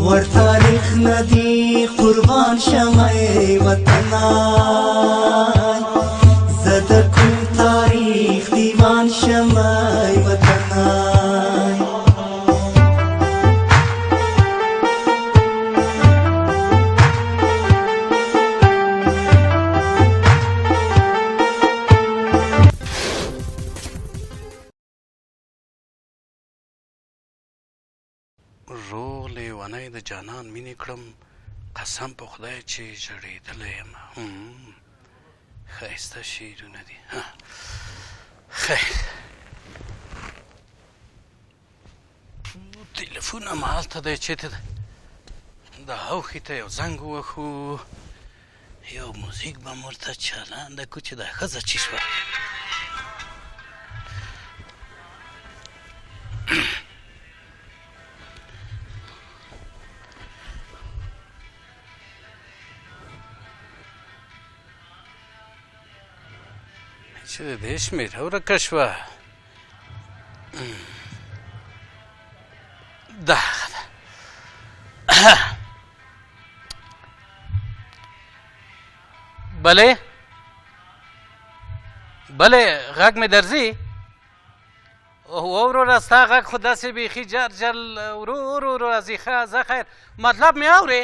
لوړ تاریخ نه دی قربان شم ای وطنه، زه د کوم تاریخ دیوان شم ای وطنه. روغ لیونی د جانان مینې کړم، قسم په خدای چې ژړېدلی یم. ښایسته شعرونه دي. خیر، تلیفون هم هلته دی، چېرته دی؟ د اوښي ته یو زنګ ووهو، یو موزیک به مو ورته چالانده کړو چې دا ښځه چی شوه. چې د دې شمېره ورکه شوه. دا هغه ده. بله بله، غږ مې درځي؟ وروره ستا غږ خو داسې بیخي جر جر ورو ورو ورو راځي. ښه ځه، خیر، مطلب مې اورې؟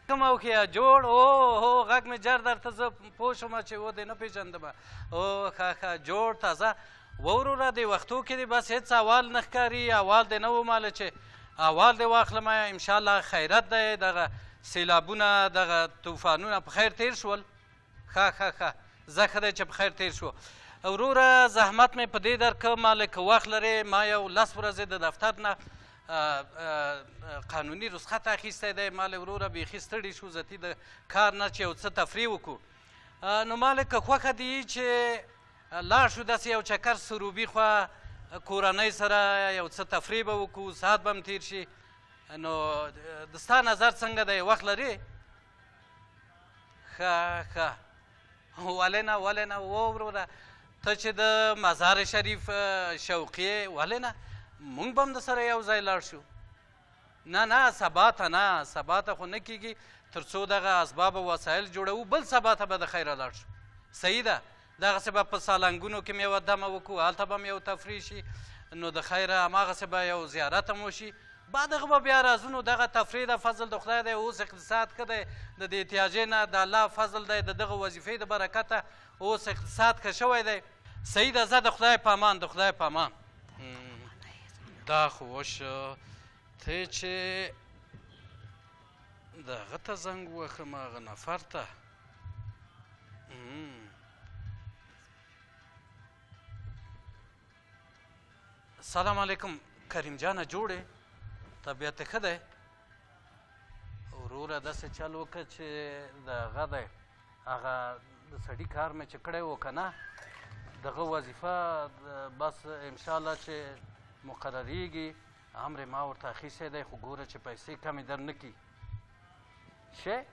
کوم اوښیه جوړ؟ او هو، غږ مې جر درته، زه پوه شوم چې و دې نه پېژندم. او ښه ښه، جوړ تازه. وروره دې وختو کې دې بس هېڅ احوال نه ښکاري، احوال دې نه وماله چې احوال دې واخلم. انشاءالله خیرت دی، دغه سیلابونه دغه طوفانونه په خیر تیر شول؟ ښه ښه ښه، زه ښه دی چې په خیر تیر شو. وروره زحمت مې په دې درکه، ما لږ وخت لرې، ما یو 10 ورځې د دفتر نه قانوني رخصت اخیستی دی. ما له وروره بیخي ستړي شو ذاتي د کار نه، چې یو څه تفریح وکړو. نو ما له که خوښه دي چې لاړ شو داسې یو چکر سروبي خوا، کورنۍ سره یو څه تفریح به وکړو، ساعت به هم تېر شي. نو د ستا نظر څنګه دی، وخت لرې؟ ښه ښه، ولې نه، ولې نه. وروره ته چې د مزار شریف شوقي یې، ولې نه، مونږ به هم د سره یو ځای لاړ شو. نه نه، سبا ته نه، سبا ته خو نه کېږي، تر څو دغه اسباب او وسایل جوړوو، بل سبا ته به د خیره لاړ شو. صحیح ده، دغسې به په سالنګونو کې هم یوه دمه وکړو، هلته به هم یو تفریح شي، نو د خیره هماغسې به یو زیارت هم وشي، بعد هغه به بیا راځو. نو دغه تفریح ده، فضل د خدای دی، اوس اقتصاد ښه دی، د دې احتیاجۍ نه د الله فضل دی، د دغه وظیفې د برکته اوس اقتصاد ښه شوی دی. صحیح ده، ځه د خدای په امان، د خدای په امان. دا خو وشه ته چې د هغه ته زنګ ووهم، هغه نفر ته. سلام علیکم کریم جانه، جوړ یې؟ طبیعت ښه دی؟ وروره داسې چل وکړه چې د هغه دی، هغه د سړي کار مې چې کړی و که نه، دغه وظیفه بس انشاءالله چې مقرریږي، امر ما ورته اخیستی دی، خو ګوره چې پیسې کمې در نه کړي. شه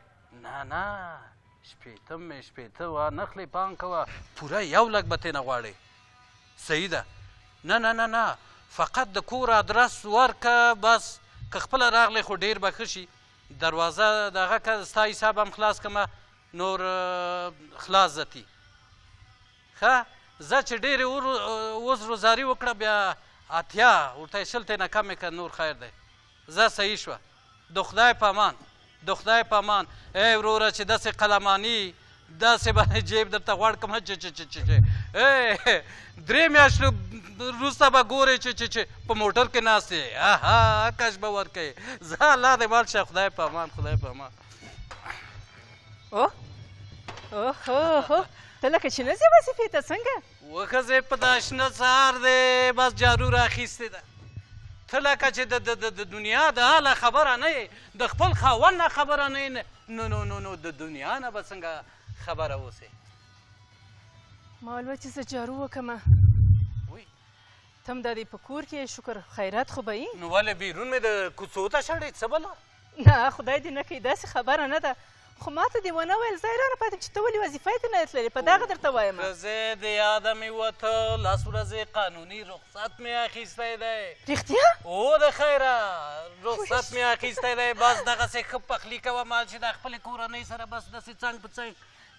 نه نه، 60 مې 60 وا نخلې، پام کوه، پوره 1 لک به ترې نه غواړې. صحیح ده. نه نه نه نه، فقط د کور ادرس ورکه بس، که خپله راغلې خو ډېر به ښه شي. دروازه دغه که ستا حساب هم خلاص کړم، نور خلاص ځتي. ښه ځه چې ډېرې اوس روزاري وکړه، بیا 80 ورته یې 20 ترې نه کمې کړه، نور خیر دی. ځه صحیح شوه، د خدای په امان، د خدای په امان. ای وروره چې داسې قلماني داسې باندې جیب درته غوړ کړم چې چې چې چې ای 3 میاشتې وروسته به ګورې چې چې چې په موټر کې ناست یې، اها کش به ورکوې. ځه الله دې مل شه، خدای په امان، خدای په امان. اوه اوه هو، ته لکه چې نه ځې وظیفې ته، څنګه؟ وښځې په دا شنه سهار دی بس جارو راخیستې ده، ته لکه چې د دنیا د حاله خبره نه یې، د خپل خاوند نه خبره نه یې، نو نو نو نو د دنیا نه به څنګه خبره اوسې؟ ما ویل چې زه جارو وکړم. وی. ته هم دا دی په کور کې یې، شکر خیرات خو به یې. نو ولې بیرون مې د کوڅو ته شړې، څه بلا؟ نه خدای دې نه کوي، داسې خبره نه ده، خو ما ته دې ونه ویل، زه حیرانه پاتې یم چې ته ولې وظیفې ته نه تللې، په دغه درته وایم. ښځې د یاده مې وته، 10 ورځې قانوني رخصت مې اخیستی دی. رښتیا؟ او د خیره رخصت مې اخیستی دی. بس دغسې ښه پخلي کوه مال چې د خپلې کورنۍ سره بس داسې څنګ په څنګ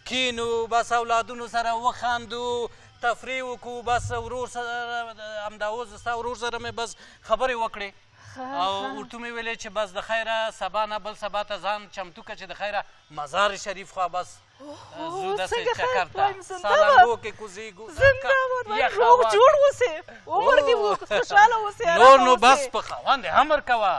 کینو، بس اولادونو سره وخاندو، تفریح وکړو. بس ورور سره همدا اوس ستا ورور سره مې بس خبرې وکړې او ورته مې ویلې چې بس د خیره سبا نه بل سبا ته ځان چمتو کړه چې د خیره مزار شریف خوا بس زو داسې چکر ته سالنګو کې کوزیږو. زنده باد، روغ جوړ اوسې، عمر دې خوشحاله اوسې. نور نو بس په خاوند امر کوه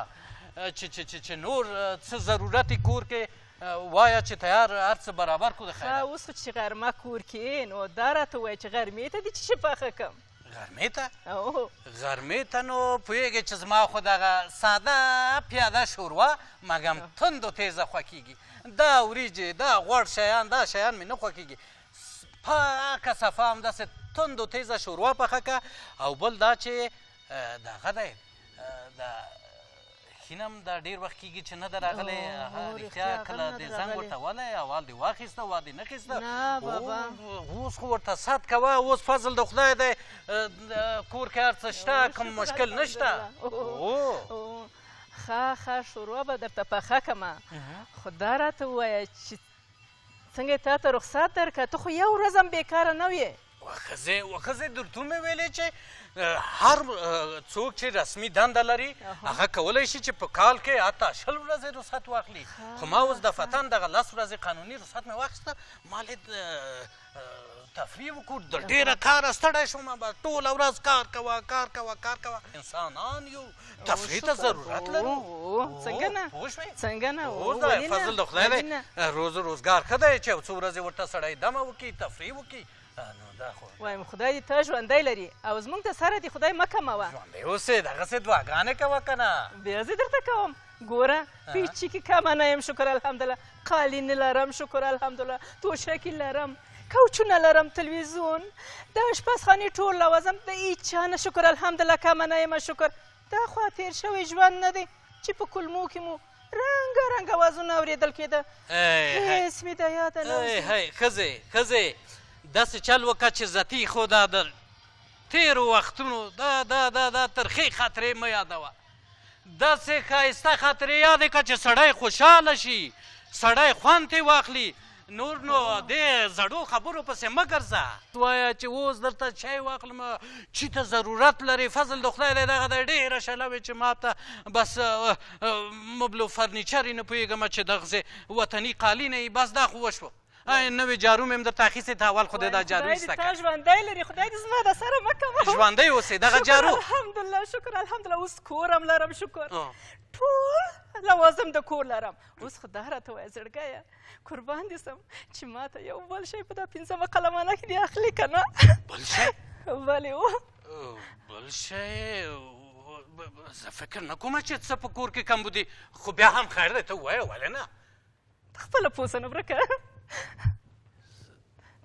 چې چې چې چې نور څه ضرورت کور کې وایه چې تیار هر څه برابر کړو د خیره. اوس خو چې غرمه کور کې نو دا راته ووایه چې غرمې ته دې څه شي پخه کړم؟ غرمې ته؟ غرمې ته نو پوهېږې چې زما خو دغه ساده پیاده شوروا مګم تند و تېزه خوښېږي. دا وریجې، دا غوړ شیان، دا شیان مې نه خوښېږي. پاکه صفا همداسې تند و تېزه شوروا پخه که. او بل دا چې دغه دی د ښینم دا ډېر وخت کېږي چې نه ده راغلې. هغه رښتیا کله دې زنګ ورته ولی، اول دې واخیسته وا دې نه خیسته. اوس خو ورته ست کوه، اوس فضل د خدای دی، کور کې هر څه شته، کوم مشکل نشته. ښه ښه شوروا به درته پخه کړمه، خو دا راته ووایه چې څنګه یې تا ته رخصت درکړه؟ ته خو یو ورځ هم بېکاره نه وې. وښځې وښځې درته مې ویلې چې هر څوک چې رسمي دنده لري هغه کولی شي چې په کال کې حتی 20 ورځې رخصت واخلي. خو ما اوس دفتن دغه 10 ورځې قانوني رخصت مې واخیسته، ما لید تفریح وکړو. د ډېره کاره ستړی شوم، ټوله ورځ کار کوه کار کوه کار کوه. انسانان یو، تفریح ته ضرورت لرو. څنګه نه؟ پوه شوې؟ څنګه نه؟ اوس دا فضل د خدای دی، روز روزګار ښه دی چې یو څو ورځې ورته سړی دمه وکړي، تفریح وکړي. نو دا خو وایم خدای دې ته ژوندی لري او زموږ د سره دې خدای مه کموه. ژوندی اوسې، دغسې دعاګانې کوه که نه. بیا زه درته کوم. ګوره په هېچي کې کمه نه یم، شکر الحمدلله. قالینې لرم، شکر الحمدلله، توشکې لرم، کوچونه لرم، تلویزیون، د اشپزخانې ټول لوازم، د هیچا نه شکر الحمدلله کمه نه یم، شکر. دا خوا تېر شوی ژوند نه دی چې په کولمو کې مو رنګه رنګ اوازونه اورېدل کېده، هېڅ مې د یاده نه وځي. ښځې ښځې داسې چل وکړه چې ذاتي خو دا د تېرو وختونو دا دا دا دا ترخې خاطرې مه یادوه. داسې ښایسته خاطرې یادې کړه چې سړی خوشحاله شي، سړی خوند ترې واخلي. نور نو دې زړو خبرو پسې مه ګرځه. وایه چې اوس درته چای واخلم، چی ته ضرورت لرې. فضل د خدای دی، دغه دی ډېره شله وې چې ما ته بس مبلو فرنیچر یې نه پوهېږم چې دغسې وطني قالي نه وي. بس دا خو وشوه. نوې جارو مې هم درته اخیستې، ته اول خو دې دا جارو ایسته کړه. خدای دې تا ژوندی لري، خدای دې زما د سره مه کوه. ژوندی اوسې. دغه جارو الحمدلله، شکر الحمدلله. اوس کور هم لرم، شکر، ټول لوازم د کور لرم. اوس خو دا راته وایه زړګیه، قربان دې سم چې ما ته یو بل شی په دا 5مه قلمانه کې دې اخلي که نه؟ بل شی؟ بلې و بل شی زه فکر نه کوم چې څه په کور کې کمبودي، خو بیا هم خیر دی، ته ووایه ولې نه. ته خپله پوه سه نه ورکه،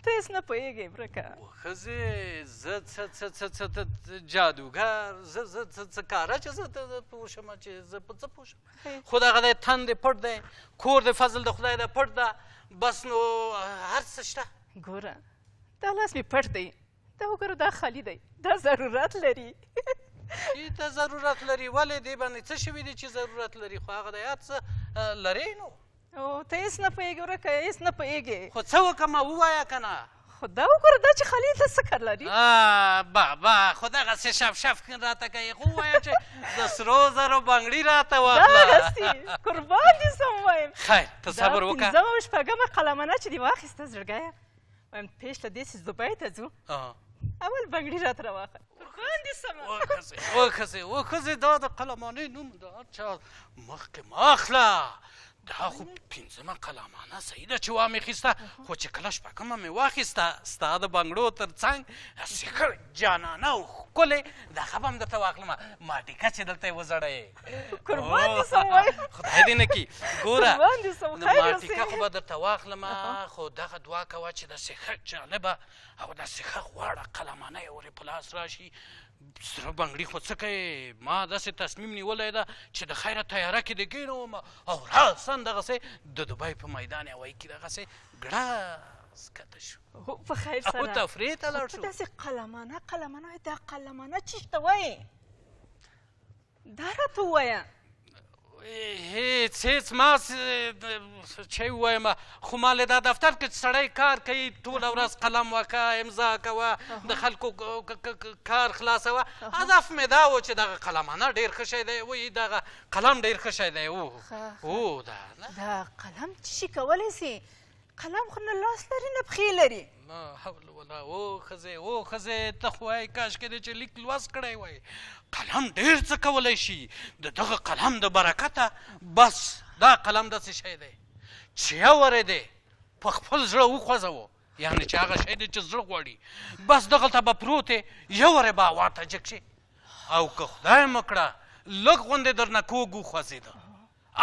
ته هېڅ نه پوهېږې ورکه. ښځې زه څه څه څه څه ته جادوګر، زه زه څه څه کاره چې زه ته پوه شم چې زه په څه پوه شم. خو دغه دی تن دې پټ دی، کور دې فضل د خدای دی پټ ده، بس نو هر څه شته. ګوره دا لاس مې پټ دی، دا وګوره دا خالي دی، دا ضرورت لري. دې ته ضرورت لري؟ ولې دې باندې څه شوي دي چې ضرورت لري؟ خو هغه دی هر څه لرې نو. او ته هېڅ نه پوهېږې ورکه، هېڅ نه پوهېږې. خو څه وکړم ووایه که نه. خو دا وګوره دا چې خالي ته څه کار لري؟ بابا خو دغسې شف شف راته کوي، خو ووایه چې د سرو زرو بنګړي راته واخله. دغسې قربان دې سم وایم. خیر ته صبر وکړه. دا 5مه او 6مه قلمانه چې دې واخیسته زړګیه، وایم پېش له دې چې دوبۍ ته ځو اول بنګړي راته راواخله. قربان دې سم. وښځې وښځې وښځې، دا د قلمانې نوم د هر چا مخکې مه اخله. دا خو 5مه قلمانه صحیح ده چې وامې خیسته، خو چې کله 6مه مې واخیسته ستا د بنګړو تر څنګ هسې ښه جانانه او ښکلې دغه به هم درته واخلم. ما ټیکه چې دلته یې وځړوې. قربان دې سم وایم. خدای دې نه کړي. ګوره قربان دې سم، خیر ما اوسې. ټیکه خو به درته واخلم، خو دغه دعا کوه چې داسې ښه جالبه او داسې ښه غوړه قلمانه یې ورې په لاس راشي. سره بنګړي خو څه کوې، ما داسې تصمیم نیولی ده چې د خیره طیاره کې دې کښېنوم او راساً دغسې د دوبۍ په میدان هوایي کې دغسې ګړز کښته شو. هو په خیر سره او تفریح ته لاړ شو. ته داسې قلمانه قلمانه وایې، دا قلمانه چېرته وایې؟ دا راته ووایه. هېڅ هېڅ، ما چه ووایم، خو ما له دا دفتر کې چې سړی کار کوي ټوله ورځ قلم وکه، امضا کوه، د خلکو کار خلاصوه. هدف مې دا و چې دغه قلمانه ډېر ښه شی دی، وایي دغه قلم ډېر ښه شی دی. او دا دا قلم څه شي کولی سي؟ قلم خو نه لاس لري نه پښې لري. لا حول ولا. او ښځې، او ښځې، ته خو وایې کاشکې دې چې لیک لوست کړی وای. قلم ډېر څه کولی شي، د دغه قلم د برکته. بس دا قلم داسې شی دی چې یو وری دی په خپل زړه وخوځوو، یعنې چې هغه شی دی چې زړه غواړي، بس دغلته به پروت یې، یو وری به هوا ته جګ شي، او که خدای مه کړه لږ غوندې درنه کوږ وخوځېده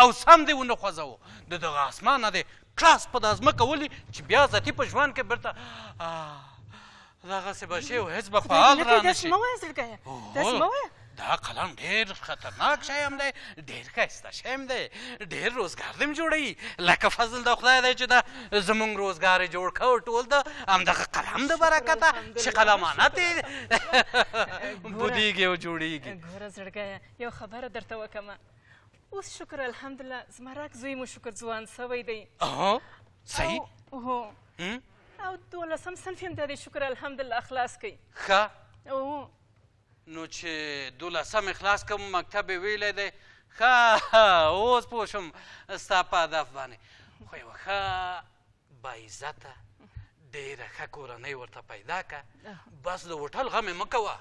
او سم دې ونه خوځوو، د دغه اسمانه دې کلاس په دا ځمکه ولي چې بیا ذاتي په ژوند کې بېرته دغسې به شي او هېڅ به فعال را نه شي. داسې مه وایه زړګیه، داسې مه وایه. دا قلم ډېر خطرناک شی هم دی، ډېر ښایسته شی هم دی، ډېر روزګار دې هم جوړوي. لکه فضل د خدای دی چې دا زمونږ روزګار یې جوړ کړ ټول د همدغه قلم د برکته چې قلمانه ترې بودېږي او جوړېږي. ګوره زړګیه، یو خبره درته وکړم. اوس شکر الحمدلله زما رک زوی مو شکر ځوان سوی دی. صحیح. هو، او دولسم صنف یې هم دا دی شکر الحمدلله خلاص کړ. ښه. نو چې دولسم یې خلاص کړم، مکتب یې ویلی دی. ښه، اوس پوه شوم ستا په هدف باندې. خو یوه ښه باعزته ډېره ښه کورنۍ ورته پیدا که، بس د هوټل غم یې مه کوه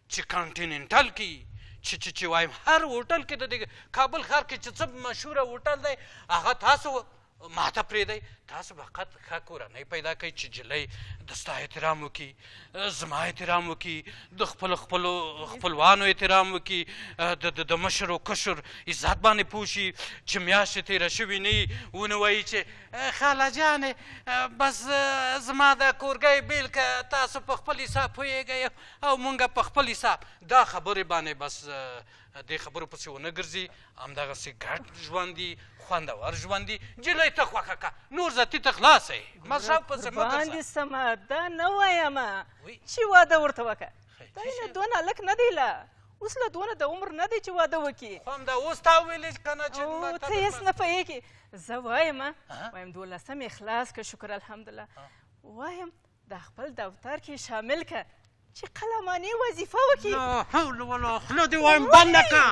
چې کانټیننټل کې چې چې چې وایم هر هوټل کې د دې کابل ښار کې چې څه مشهوره هوټل دی هغه تاسو ماته پرېږدئ. تاسو فقط ښه کورنۍ پیدا کړئ چې جلۍ د ستا احترام وکړي، زما احترام وکړي، د خپلو خپلو خپلوانو احترام وکړي، د مشر او کشر عزت باندې پوه شي، چې میاشتې تېره شوې نه وي ونه وایي چې خاله جانې بس زما د کورګی بیل که تاسو په خپل حساب پوهېږئ او مونږ په خپل حساب. دا خبرې باندې بس دې خبرو پسې ونه ګرځي، همدغسې ګډ ژوند دي، خوندور ژوند دي. نجلۍ ته خوښه که، نور ذاتي ته خلاص یې، مذهب پسې مه ګرځه. قربان دې سمه، دا نه وایم چې واده ورته وکړه، دا یې له دونه هلک نه دی، لا اوس له دونه د عمر نه دی چې واده وکړي. خو همدا اوس تا ویلې که نه چې ته هېڅ نه پوهېږې. زه وایم، وایم دولسم یې خلاص که شکر الحمدلله، وایم دا خپل دفتر کې شامل که چې قلمانې وظیفه وکړي. لا حول ولا خوله دې وایم بنده که.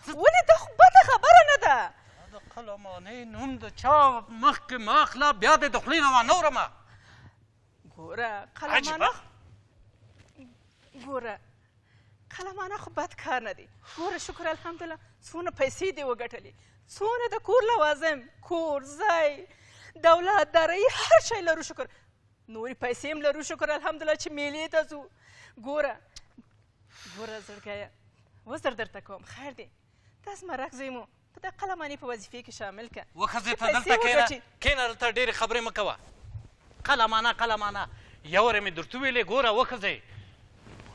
ولې دا خو بده خبره نه ده. د قلمانې نوم د چا مخکې مه اخله، بیا دې د خولې نه وانه ورمه. ګوره قلمانه، ګوره قلمانه خو بد کار نه دی. ګوره شکر الحمدلله څونه پیسې دې وګټلې، څونه د کور لوازم، کور، ځای، دولت، دارایي، هر شی لرو شکر، نورې پیسې هم لرو شکر الحمدلله چې میلې ته ځو. ګوره ګوره زړګیه، عذر درته کوم، خیر دی، دا زما رک زوی مو په د قلمانې په وظیفې کې شامل که. وښځې ته دلته کښېنه، کښېنه دلته، ډېرې خبرې مه کوه. قلمانه قلمانه یو وارې مې درته وویلې. ګوره وښځې،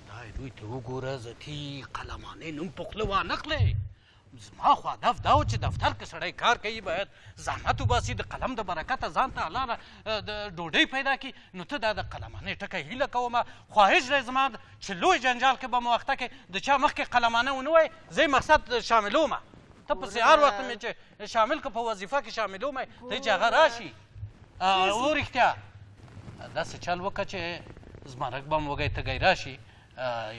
خدای دوی ته وګوره، ذاتي قلمانې نوم په خوله وانخلې. زما خو هدف دا و چې دفتر کې سړی کار کوي باید زحمت وباسي، د قلم د برکته ځان ته حلاله د ډوډۍ پیدا کړي. نو ته دا د قلمانې ټکی هیله کومه، خواهش دی زما چې لوی جنجال کې به مو اخته کې د چا مخکې قلمانه ونه وایې، زه یې مقصد شاملومه. ته پسې هر وخت مې چې شامل که په وظیفه کې شاملوم ته چې هغه راشي. او رښتیا داسې چل وکړه چې زمرک به هم وږی تږی راشي،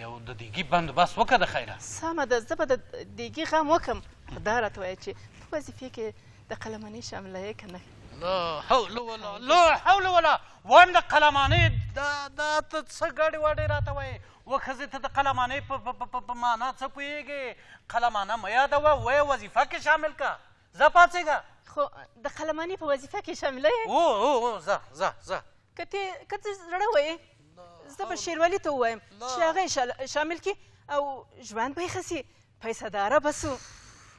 یو د دیګي بندوبست وکړه د خیره. سمه ده، زه به د دیګي غم وکړم، خو دا راته وایه چې په وظیفې کې د قلمانې شامله یې که نه؟ لا حول ولا، لا حول ولا، وایم د قلمانې دا دا ته څه ګډې وډې راته وایې؟ وښځې ته د قلمانې په معنا څه پوهېږې؟ قلمانه مه یادوه، وایه وظیفه کې شامل که. ځه پاڅېږه. خو د قلمانې په وظیفه کې شامله یې؟ هو ځه ځه ځه. که ته زړه وایې زه به شیرولي ته ووایم چې هغه یې شامل کړي او ژوند به یې ښه سي، پیسه داره به سو.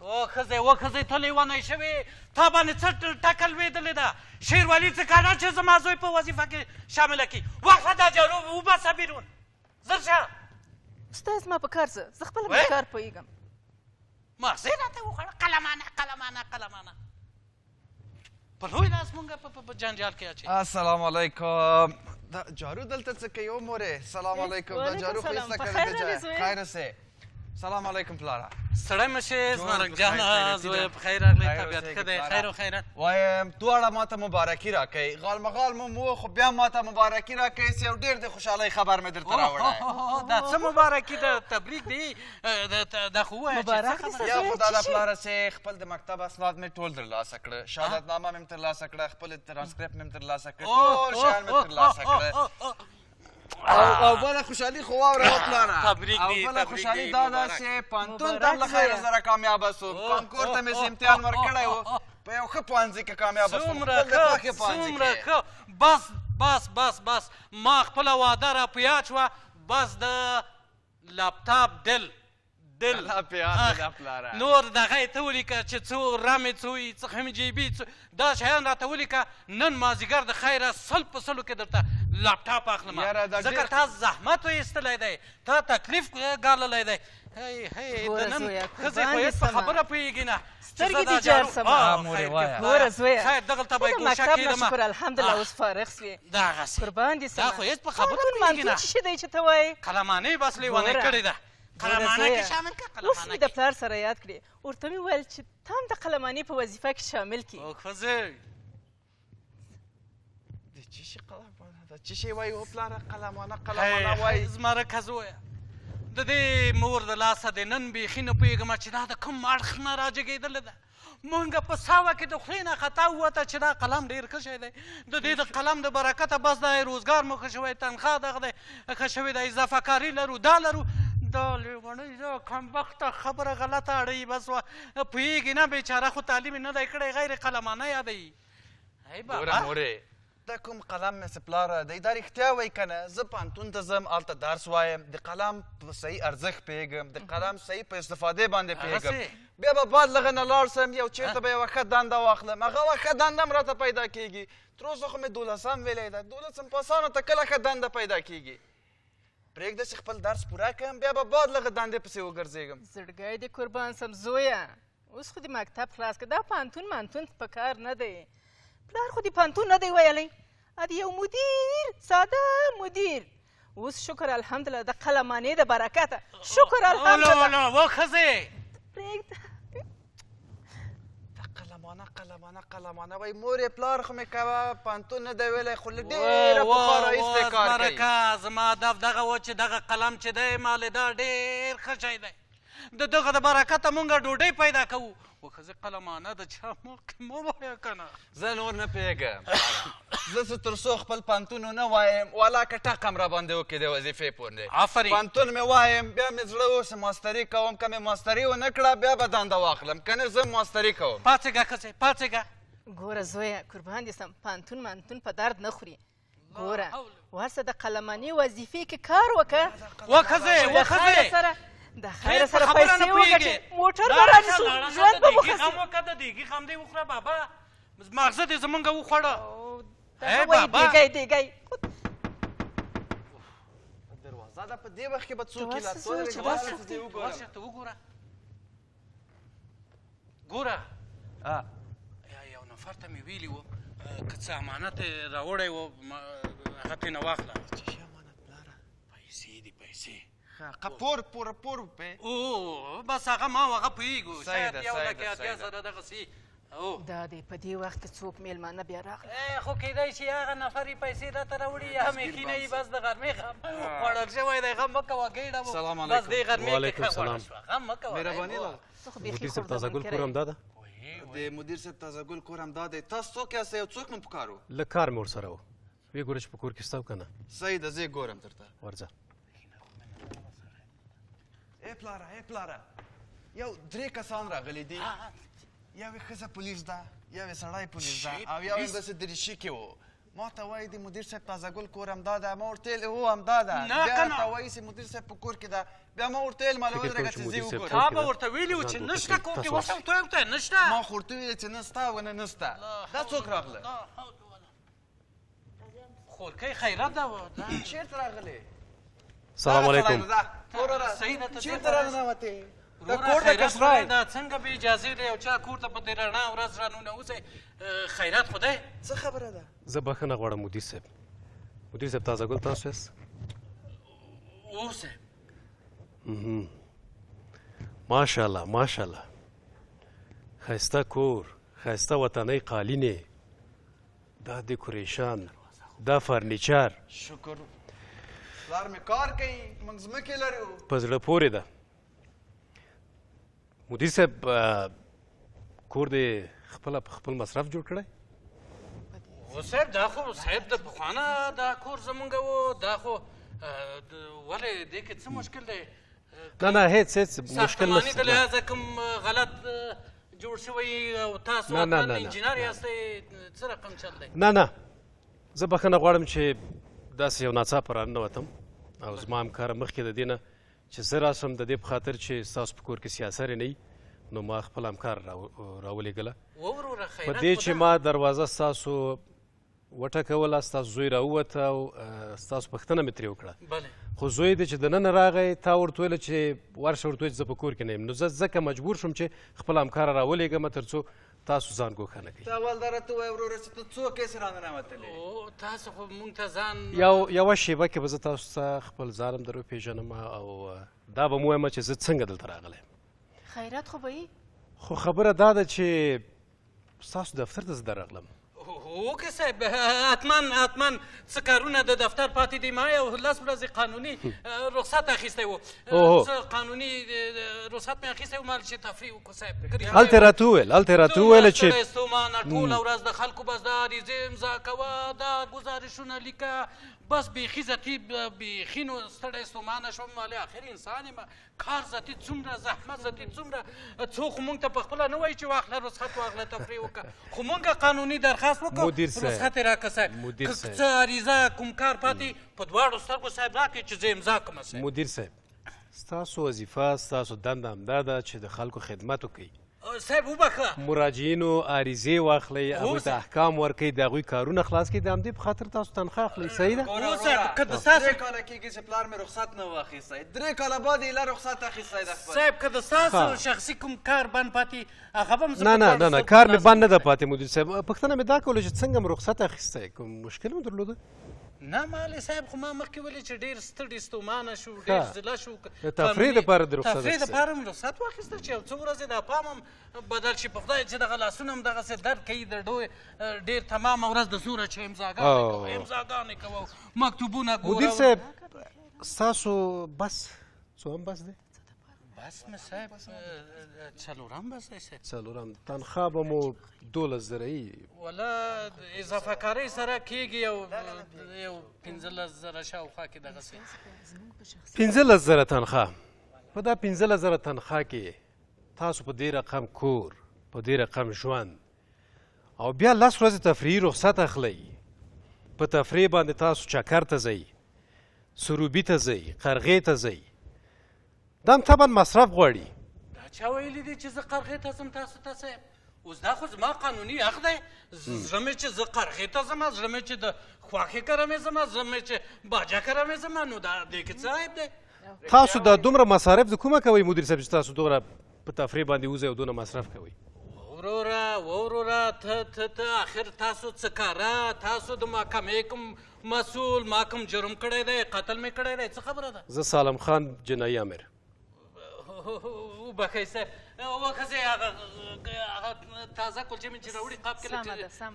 او ښځې، و ښځې، ته لیونی شوې؟ تا باندې څه ټکه لوېدلې ده؟ شیروالي څه کاڼه چې زما زوی په وظیفه کې شامله کړي. واخله دا جارو، وباسه بیرون، زر شه. استاد، زما په کار څه؟ زه خپله په کار پوهېږم. مغزې راته وخوړه. قلمانه، قلمانه، قلمانه، په لوی لاس مونږ په جنجال کې اچوي. السلام علیکم. دا جارو دلته څه کوي؟ او مورې، سلام علیکم. دا جارو خو ایسته کړی دی ځای. خیر اوسې. سلام علیکم پلاره. ستړی مه شې زمرک جانه، زویه په خیر راغلې، طبیعت ښه دی؟ خیر و خیرت. وایم دواړه ماته مبارکي راکوئ. غالمغال مو مو خو بیا ماته مبارکي راکوئ چې یو ډېر د خوشحالۍ خبر مې درته راوړی. دا څه مبارکي ده؟ تبریک دی، دا خو ووایه چې څه خبره. یو خو دا ده پلاره چې خپل د مکتب اسناد مې ټول ترلاسه کړه، شهادتنامه مې هم ترلاسه کړه، خپل ترانسکریپټ مې هم ترلاسه کړ، ټول شیان مې ترلاسه کړه. او بله خوشحالي خو واوره پلاره، او بله خوشحالي دا ده چې پوهنتون ته هم له خیره سره کامیابه سوم. کانکور ته مې چې امتحان ورکړی و، په یو ښه پوهنځي کې کامیابه سوم، خپل د خوښې پوهنځي کې. څومره ښه! بس بس بس بس، ما خپله وعده را په یاد شوه. بس د لپټاپ دل دل نور دغه یې ته ولیکه چې څو رمې، څو یي، څه خمې جیبي، څو دا شیان راته ولیکه. نن مازدیګر د خیره 100 په 100 کې درته لپټاپ اخلم، ځکه تا زحمت ویستلی دی، تا تکلیف ګاللی دی. هی هی، د نن ښځې خو هېڅ په خبره پوهېږي نه. سترګې دې جار سمه. ګوره زویه، خیر دغلته به یې ګوښه مکتب نه شکر الحمدلله اوس فارغ سوې، دغسې قربان دې سمه. دا خو هېڅ په خبره پوهېږي نه. څه شی دی چې ته وایې؟ قلمانې بس لیونۍ کړې ده. قلمانه کې شامل کړه. قلمانه اوس مې د پلار سره یاد کړې، ورته مې وویل چې تا هم د قلمانې په وظیفه کې شامل کړي. او ښځې، د چی شي قلمانه ده؟ چی شي وایي؟ او پلاره، قلمانه قلمانه وایي. زمرکه زویه، د دې مور د لاسه د نن بیخي نه پوهېږم چې دا د کوم اړخ نه راجګېدلې ده. مونږ په ساوه کې د خولې نه خطا ووته چې دا قلم ډېر ښه شی دی، د دې د قلم د برکته بس دا روزګار مو ښه شوی، تنخوا دغه دی ښه شوې ده، اضافه کاري لرو، دا لرو. دا لیونۍ، دا کمبخته خبره غلطه اړوي. بس پوهېږي نه بېچاره، خو تعلیم یې نه دی کړی، غیر قلمانه یادوي. ای بابا، مورې، دا کوم قلم مې څه پلاره دی، دا رښتیا وایي که نه؟ زه پوهنتون ته ځم، هلته درس وایم، د قلم په صحیح ارزښت پوهېږم، د قلم صحیح په استفادې باندې پوهېږم. بیا به بعد لغه نه لاړ سم، یو چېرته به یوه ښه دنده واخلم، هغه ښه دنده هم راته پیدا کېږي. تر اوسه خو مې دولسم ویلی ده، دولسم پاسانو ته کله ښه دنده پیدا کېږي؟ پرېږده چې خپل درس پوره کړم، بیا به بعد لغه دندې پسې وګرځېږم. زړګی دې قربان سم زویه، اوس خو دې مکتب خلاص کړه، دا پوهنتون مانتون په کار نه دی. پلار خو دې پوهنتون نه دی ویلی، د یو مدیر، ساده مدیر. اوس شکر الحمدلله د قلمانې د برکته، شکر الحمدلله. وښځې، پرېږده. دا قلمانه قلمانه قلمانه وایي. مورې، پلار خو مې کوه پوهنتون نه دی ویلی، خو له ډېره پخوا راهیسې کار کوي. زما هدف دغه و چې دغه قلم چې دی مالې، دا ډېر ښه شی دی، د دغه د برکته مونږ ډوډۍ پیدا کوو. وښځې، قلمانه د چا مخکې مه وایه که نه. زه نور نه پوهېږم، زه څه تر څو خپل پوهنتون نه وایم، والا که ټق هم راباندې وکړي د وظیفې پورې. آفرین. پوهنتون مې وایم، بیا مې زړه اوس ماستري کوم. که مې ماستري ونه کړه، بیا به دنده واخلم، که نه زه ماستري کوم. پاڅېږه ښځې، پاڅېږه. ګوره زویه، قربان دې سم، پوهنتون مانتون په درد نه خوري. ګوره، ورسه د قلمانې وظیفې کې کار وکړه. وښځې، وښځې، سره د خیره سره پیسې وګټې، موټر به رانیسو، ژوند به مو ښه غم وکړه، د دیګي غم دې وخوره بابا، ماغزه دې زمونږ وخوړه. ای بابا، دیګی دیګی. دروازه ده، په دې وخت کې به څوک لا ورشه ته وګوره. ګوره، یو نفر ته مې ویلي و که څه امانت یې راوړی و، هغه ترې نه واخله. څه شی امانت پلاره؟ پیسې دي، پیسې. ښه، پور پور پور پې. او بس هغه ما هغه پوهېږو، شاید یو لک 80,000 دغسې. او دا دی په دې وخت کې څوک مېلمانه بیا راغله؟ خو کېدای شي هغه نفر یې پیسې راته راوړي یا مې کښېنوي. بس د غرمې غم خوړل شوی دی، غم مه کوه، ګېډه مو بس دې غرمې کې ښه خوړل شوه، غم مه کوه. مهرباني لالا. مدیر صاحب تازه ګل کور همدا ده؟ د مدیر صاحب تازه ګل کور همدا دی. تاسو څوک یاست او څوک مو پکار و؟ لږ کار مې ورسره و، وی ګوره چې په کور کې شته او که نه. صحیح ده، زه یې ګورم درته. ورځه. ای پلاره، ای پلاره، یو درې کسان راغلي دي، یو یې ښځه پولیس ده، یو یې سړی پولیس ده او یو یې داسې دریشي کې و. ما ته وایي د مدیر صاحب تازه ګل کور همدا ده، ما ورته ویل هو همدا ده. نه بیا کنه. راته وایي چې مدیر صاحب په کور کې ده، بیا ما ورته ویل ماله فکر کوم ودرېږه چې چې زه مدیر یې صاحب وګورم. تا کور کې به ده. ورته ویلي وو ځان چې ګوښه نشته کړئ. کور کې، تاسو اوس راشئ. هم ته ورته نشته. ما خو ورته ویل چې نسته او نه نسته. دا څوک راغله؟ خورکۍ خیرات ده. چېرته راغلې؟ سلام علیکم. صحیح ده، ته چېرته راننوتې؟ دا وروره کور د خیرات کسرای خدای دا څنګه بې اجازې دی او چا کور ته په دې رڼا ورځ راننوځی؟ خیرات خدای. څه خبره ده؟ زه بښنه غواړم مدیر صاحب. مدیر صاحب تازه ګل تاسو یاست؟ هو صاحب. ماشاءالله ماشاءالله، ښایسته کور، ښایسته وطنۍ قالینې، دا دکوریشن، دا فرنیچر. شکر پلار مې کار کوي، موږ ځمکې لرو. په زړه پورې ده. مدیر صاحب کور دې خپله په خپل مصرف جوړ کړی؟ هو صاحب، دا خو صاحب د پخوانه دا کور زمونږ و، دا خو ولې دې کې څه مشکل دی؟ نه نه، هیڅ هیڅ مشکل ساختماني نشته. د لحاظه کوم غلط جوړ شوی او تاسو نه، نه، حتما نه، نه. انجینر یاستئ، څه رقم چل دی؟ نه نه، زه بښنه غواړم چې داسې یو ناڅاپه راننوتم او زما همکار مخکې د دې نه چې زه راشم د دې په خاطر چې ستاسو په کور کې سیاسرې نه وي، نو ما خپل همکار راولېږله. وروره په خیرات دې چې خو ده. ما دروازه ستاسو وټکوله، ستاسو زوی راووته او ستاسو پوښتنه مې ترې وکړه. بله. خو زوی دی چې دننه راغی، تا ورته ویل چې ورشه ورته ووایه چې زه په کور کې نه یم، نو زه ځکه مجبور شوم چې خپل همکار راولېږم تر څو تاسو ځان ګوښه نه کړئ. ته اول دا راته ووایه وروره چې ته څوک یې چې راننوتلې؟ او تاسو خو مونږ ته ځان یوه شېبه کې به زه تاسو ته خپل ځان هم در وپېژنم او دا به مو وایم چې زه څنګه دلته راغلی یم. خیرات خو به یې. خو خبره دا ده چې ستاسو دفتر ته زه درغلم. هوکې صاحب، حتما حتما څه کارونه د دفتر پاتې دي. ما یو لس ورځې قانوني رخصت اخیستی و، څه قانوني رخصت مې اخیستی و، مال چې تفریح وکړو صاحب. هلته راته وویل، هلته راته وویل چې ستړی ستومانه ټوله ورځ د خلکو بس دا عریضې امضا کوه، دا ګزارشونه لیکه، بس بیخي ذاتي بیخي نو ستړی ستومانه شوم. مالې اخر انسان یم، کار ذاتي څومره زحمت ذاتي څومره، څوک خو مونږ ته په خپله نه وایي چې واخله رخصت واخله تفریح وکړه، خو مونږ قانوني درخواست وکړو، مدیر صاحب. رخصت یې راکړه صاحب. مدیر که صاحب. څه عریضه کوم کار پاتې په دواړو سترګو صاحب راکړئ چې زه امضا کړم صاحب. مدیر صاحب، ستاسو وظیفه ستاسو دنده همدا ده چې د خلکو خدمت وکړئ. صاحب وبخښه. مراجعینو عریضې واخلئ، هغوی ته صاحب. احکام ورکړئ، د هغوی کارونه خلاص کړئ، د همدې په خاطر تاسو تنخوا اخلئ، صحیح ده؟ هو صاحب، که د ستاسو درې کاله کېږي چې پلار مې رخصت نه و اخیستی، درې کاله بعد یې له رخصت اخیستی ده خپل. صاحب که د ستاسو شخصي کوم کار بند پاتې هغه به هم زه نه په نه دواړو نه نه، سترګو کار مې خلاص بند نه ده کړم. پاتې مدیر صاحب. پوښتنه مې دا کوله چې څنګه مو رخصت اخیستی، کوم مشکل مو درلوده؟ نه مالې صاحب، خو ما مخکې ویلې چې ډېر ستړي ستومانه شو، ډېر زله شو. د تفریح دپاره د رخصت تفریح اخیستی. دپاره مې رخصت واخیسته چې یو څو ورځې دا پام هم بدل شي. په خدای چې دغه لاسونه هم دغسې درد کوي، د ډېر تمامه ورځ د زوره چې امضاګانې کوه، امضاګانې کوه، مکتوبونه ګوره. مدیر صاحب، ستاسو بس څوم بس دی؟ بس مې صاحب څلورم بس دی صاحب. څلورم. تنخوا به مو دولس زره یي. ولا اضافه کارۍ سره کېږي یو 15 زره شاوخوا کې دغسې. 15 زره تنخوا. په دا 15 زره تنخوا کې تاسو په دې رقم کور، په دې رقم ژوند، او بیا لس ورځې تفریحي رخصت اخلئ. په تفریح باندې تاسو چکر ته ځئ، سروبي ته ځئ، قرغې ته ځئ، دا هم طبعا مصرف غواړي. دا چا ویلي دي چې زه قرغې ته ځم تاسو ته صاحب؟ اوس دا خو زما قانوني حق دی. زړه مې چې زه قرغې ته ځم، زړه مې چې د خواښې کره مې ځم، زړه مې چې باجه کره مې ځم، نو دا دې کې څه عیب دی؟ تاسو دا دومره مصارف د کومه کوئ مدیر صاحب چې تاسو دومره په تفریح باندې وځئ او دونه مصرف کوئ؟ وروره وروره، ته ته ته اخر تاسو څه کاره؟ تاسو د محکمې کوم مسؤل، ما کوم جرم کړی دی؟ قتل مې کړی دی؟ څه خبره ده؟ زه سالم خان جنایي امر. وبخښئ صاحب، وبخښئ، هغه تازه کلچې مې چې راوړي قاب کې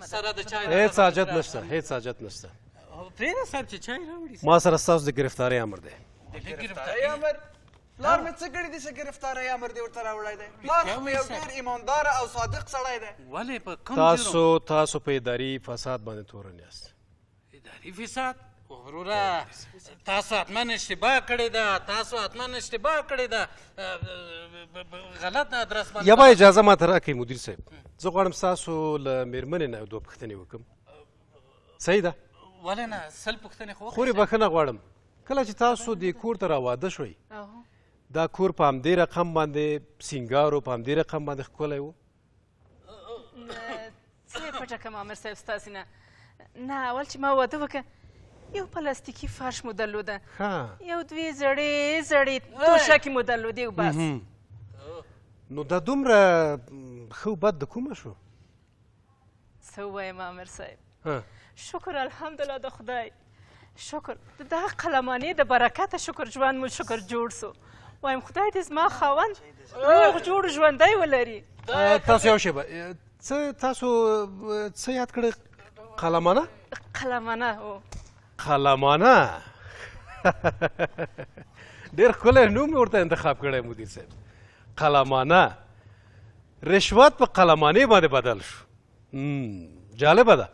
سره د چای. هیڅ حاجت نشته، هیڅ حاجت نشته. پرېږده صاحب چې چای راوړي. ما سره ستاسو د ګرفتارۍ امر دی. د ګرفتارۍ امر؟ پلار مې څه کړي دي چې ګرفتارۍ امر دې ورته راوړی دی؟ پلار خو مې یو ډېر ایماندار او صادق سړی دی. ولې په کوم جرم؟ تاسو په اداري فساد باندې تورن یاست. اداري فساد؟ وروره تاسو حتما اشتباه کړې ده، تاسو حتما اشتباه کړې ده، غلط ادرس باندې. یوه اجازه ماته راکړئ مدیر صاحب، زه غواړم ستاسو له مېرمنې نه یو دوه پوښتنې وکړم. صحیح ده؟ ولې نه، 100 پوښتنې خو وکړئ. خورې بښنه غواړم، کله چې تاسو دې کور ته راواده شوئ، دا کور په همدې رقم باندې سینګار و، په همدې رقم باندې ښکلی و؟ څه یې پټه کړم امر صاحب ستاسې نه؟ نه، اول چې ما واده وکړه یو پلاستیکي فرش مو درلوده، یو دوې زړې زړې توشکې مو درلودې او بس. نو دا دومره ښه او بد د کومه شو؟ څه ووایم امر صاحب، شکر الحمدلله د خدای شکر، د دغه قلمانې د برکته شکر ژوند مو شکر جوړ سو. وایم خدای دې زما خاوند روغ جوړ ژوندی ولري. تاسو یو شېبه، څه تاسو څه یاد کړی؟ قلمانه؟ قلمانه، هو. قلمانه ډېر ښکلی نوم ورته انتخاب کړی مدیر صاحب. قلمانه، رشوت په قلمانې باندې بدل شو. جالبه ده.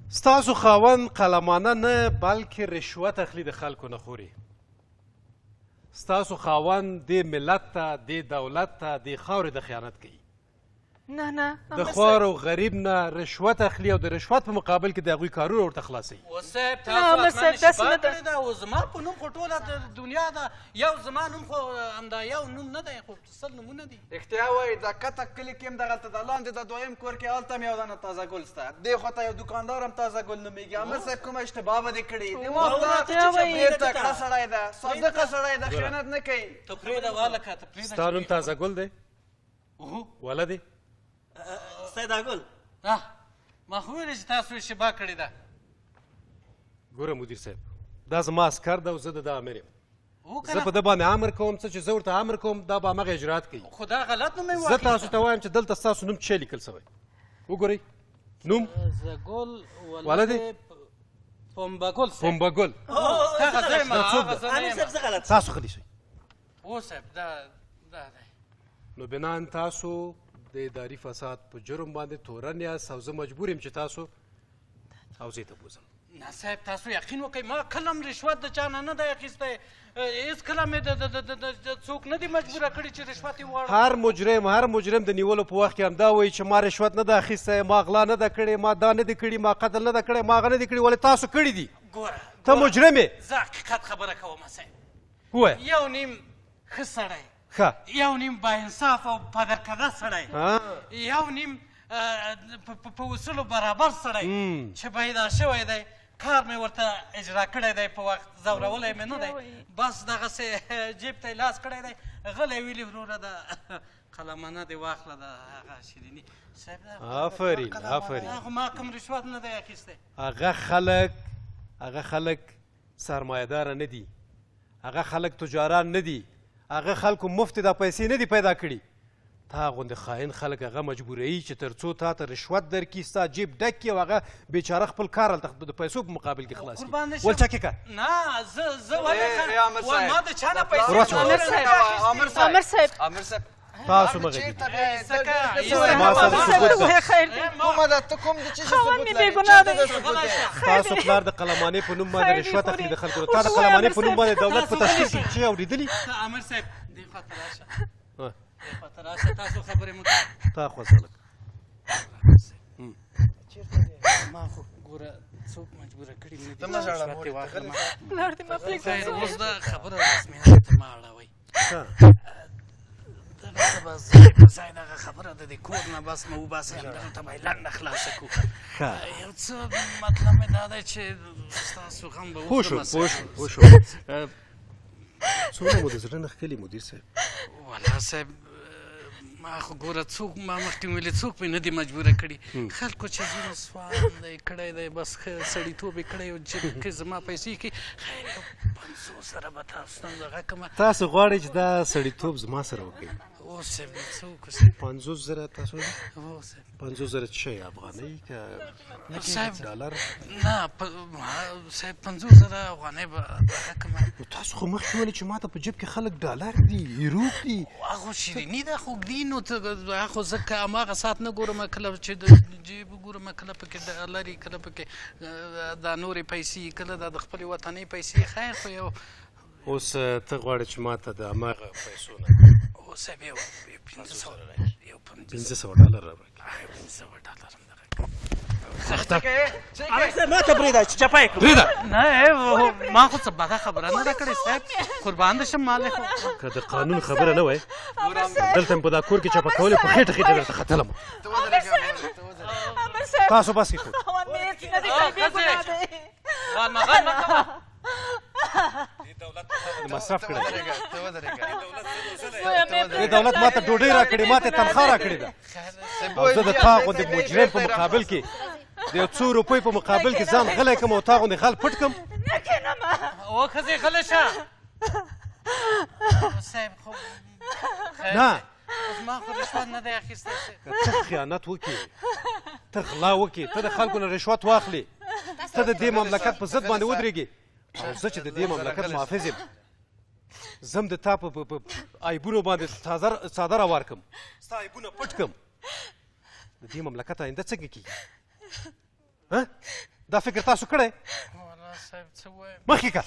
ستاسو خاوند قلمانه نه بلکې رشوت اخلي د خلکو نه خوري. ستاسو خاوند دې ملت ته، دې دولت ته، دې خاورې ته خیانت کوي. نه نه، د خوار او غریب نه رشوت اخلي او د رشوت په مقابل کې د هغوی کارونه ورته خلاصوي. اوس صاحب تاسو حتما اشتباه کړې ده. او زما په نوم خو ټوله دنیا ده، یو زما نوم خو همدا یو نوم نه دی، خو 100 نومونه دي. رښتیا وایي، دا کته کلي کې هم دغلته د لاندې د دویم کور کې هلته هم یو دانه تازه ګل شته، دې خوا ته یو دوکاندار هم تازه ګل نومېږي. امر صاحب کومه اشتباه به دې کړې؟ د ما پلار ډېر تکړه سړی ده، صادقه سړی ده، خیانت نه کوي. ته پرېږده والکه، ته پرېږده. ستا نوم تازه ګل دی؟ وله دی؟ سیدا ګل. ما خو ویلې چې تاسو اشتباه کړې ده. ګوره مدیر صاحب، دا زما عسکر ده او زه د ده امر یم. زه په ده باندې امر کوم، څه چې زه ورته امر کوم دا به هماغه اجرات کوي. خو دا غلط نوم یې زه تاسو ته وایم چې دلته ستاسو نوم څه لیکل شوی؟ وګورئ نوم. زګل وله دی؟ پنبه ګل صاحب. پنبه ګل. هغه زه یم، هغه زه نه امیر صاحب، زه غلط. تاسو غلي شئ. هو صاحب، دا دا دی. نو بنان تاسو د اداري فساد په جرم باندې تورن یاست او زه مجبور یم چې تاسو حوزې ته بوځم. نه صاحب، تاسو یقین وکړئ، ما کله هم رشوت د چا نه نه دی اخیستی، هېڅکله مې د څوک نه دی مجبوره کړي چې رشوت یې وغواړم. هر مجرم د نیولو په وخت کې همدا وایي چې ما رشوت نه ده اخیستی، ما غلا نه ده کړې، ما دا نه دي کړي، ما قتل نه ده کړی، ما هغه نه دي کړي، ولې تاسو کړي دي. ګوره، ته مجرم یې. زه حقیقت خبره کوم صاحب. ووایه. یو نیم ښه سړی، ښه، یو نیم با انصاف او پدرکده سړی، یو نیم په اصولو برابر سړی چې پیدا شوی دی، کار مې ورته اجرا کړی دی په وخت، ځورولی مې نه دی، بس دغسې جیب ته یې لاس کړی دی، غلی ویلي وروره دا قلمانه دې واخله، دا هغه شیریني صاحب. آفرین آفرین. خو ما کوم رشوت نه دی اخیستی. هغه خلک سرمایهدار نه دي، هغه خلک تجاران نه دي، هغه خلکو مفتې دا پیسې نه دي پیدا کړي. تا غوندې خاین خلک هغه مجبوروي چې تر څو تا ته رشوت درکړي، ستا جیب ډک کړي او هغه بیچاره خپل کار هلته د پیسو په مقابل کې خلاص کړي. ول چکې که نه، زه ولې ما د چا نه پیسې امر صاحب، امر صاحب، تاسو مه غږېږئ. کومه ده؟ ته کوم د څه شي خاوند مې بېګناه دی. تاسو پلار د قلمانې په نوم باندې رشوت اخلي د خلکو. تا د قلمانې په نوم باندې دولت په تشکیل کې څه اورېدلي؟ امر صاحب دې خوا ته راشه، دې خوا ته راشه، تاسو خبرې مه کوئ. تا خو ځلک چېرته دی؟ ما خو ګوره څوک مجبوره کړي نه دي. ته مه ژاړه مورې، ته غلی شه. پلار دې مه پرېږده. اوس دا خبره رسمیت ته مه اړوئ. دغلته به ځای په ځای دغه خبره د دې کور نه بس مه وباسئ، همدغلته به یې لنډه خلاصه کړو. یو څه مطلب مې دا دی چې ستاسو غم به پوه شو، وخورم. پوه شو، پوه شو. څومره مو د زړه نه ښکلي مدیر صاحب. ولا صاحب، ما خو ګوره څوک ما مخکې ویلي څوک مې نه دي مجبوره کړي. خلکو چې ځینو سوال دی کړی دی، بس ښه سړیتوب یې کړی او جیب کې زما پیسې کړي. خیر، یو 50 زره به تاسو ته دغه کړم. تاسو غواړئ چې دا سړیتوب زما سره وکړئ؟ اوس صاحب څه وکړو صاحب؟ 50 زره تاسو هو صاحب. 50 زره څه شی، افغانۍ که صاحب ډالر؟ نه صاحب، 50 زره افغانۍ به دغه کړم. نو تاسو خو مخکې ویلې چې ماته په جیب کې خلک ډالر دي، یورو دي. هغه شیریني ده خو دي، نو ته هغه خو زه که هماغه ساعت نه ګورم، کله چې د جیب وګورم، کله پکې ډالرې، کله پکې دا نورې پیسې، کله دا د خپلې وطنۍ پیسې. خیر خو یو اوس ته غواړې چې ماته د هماغه پیسو نه اوس صاحب یو 500، یو 500 ډالر راوړې؟ یو 500 ډالر هم دغه. اخته امر صاحب ما ته پرېږده چې چپه یې کړم. پرېږده. نه ما خو څه بده خبره نه ده کړې صاحب، قربان دې شم مالې خو. که د قانون خبره نه وای دلته مې په دا کور کې چپه کولې، په خېټه خېټه درته ختلم. تاسو بس کړئ. غالمغال مه کوه. مصرف کړی دې دولت ماته ډوډۍ راکړې، ماته تنخوا راکړې ده، او زه د تا غوندې مجرم په مقابل کې د یو څو روپۍ په مقابل کې ځان غلی کړم او تا غوندې غل پټ کړم؟ نه کښېنم. او ښځې غلی شه. صاحب خو نه اوس ما خو رشوت نه دی اخیستی. که ته خیانت وکړې، ته غلا وکړې، ته د خلکو نه رشوت واخلې، ته د دې مملکت په ضد باندې ودرېږې، او زه چې د دې مملکت محافظ یم، زه هم د تا په عیبونو باندې څادر اوار کړم، ستا عیبونه پټ کړم، د دې مملکت آینده څنګه کېږي؟ دا فکر تاسو کړی؟ والله صاحب څه ووایم. مخکې که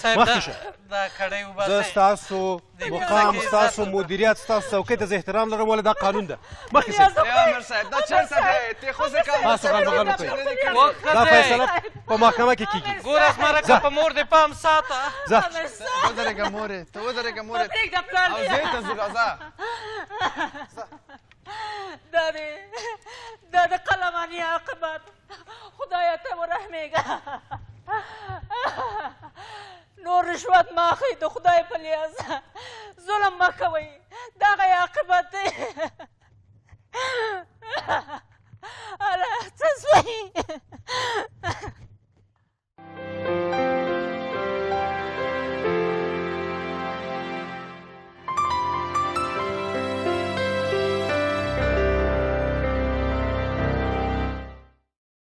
صاحب مخکې شه. دا کړۍ وباسئ. زه ستاسو مقام، ستاسو مدیریت، ستاسو څوکۍ ته زه احترام لرم، ولې دا قانون ده. مخکې شئ. امر صاحب دا چېرته دی؟ ته خو ځکه تاسو غلمغل وکړئ، دا فیصله په محکمه کې کېږي. ګوره زمرکه، په مور دې پام ساته. ځه ودرېږه مورې، ته ودرېږه مورې. پرېږده پلار. او زه ته ځو، راځه. دا دی دا د قلماني عاقبت. خدایه ته ورحمېږه. نور رشوت مه اخلئ، د خدای په لیاز ظلم مه کوئ، دغه یې عاقبت دی. هله څه سوئ؟